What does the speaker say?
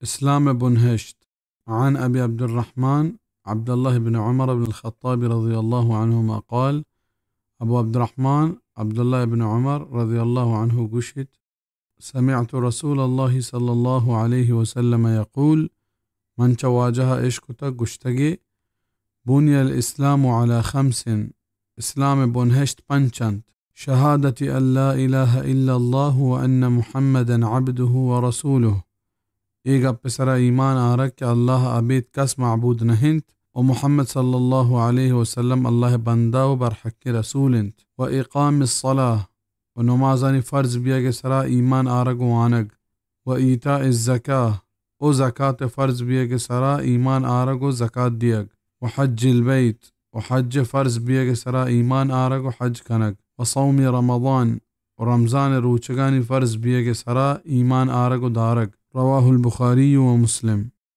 اسلام ءِ بنہشت۔ عن ابی عبدالرحمن عبداللہ بن عمر بن الخطاب رضی اللہ عنہما قال، ابو عبدالرحمن عبداللہ بن عمر رضی اللہ عنہ گوشیت، سمعت رسول اللہ صلی اللہ علیہ وسلم یقول، من چہ واجہ ءَ اشکتگ گوشتگے، بنی الاسلام علی خمس، اسلام ءِ بنہشت پنچ انت، شہادت ان لا الہ الا اللہ و ان محمدا عبدہ و رسولہ، اے گپ ءِ سرا ایمان آرگ کہ اللہ ءَ ابید کس معبود نہ انت و محمد صلی اللہ علیہ وسلم اللہ ءِ بندہ و برحقیں رسول انت، و اقام الصلاۃ، و نمازانی فرض بیگ ءِ سرا ایمان آرگ و وانگ، و ایتاء الزکاۃ، و زکات ءِ فرض بیگ ءِ سرا ایمان آرگ و زکات دیگ، و حج البیت، و حج ءِ فرض بیگ ءِ سرا ایمان آرگ و حج کنگ، و صوم رمضان، و رمضان ءِ روچگانی فرض بیگ ءِ سرا ایمان آرگ و دارگ۔ رواه البخاری و مسلم۔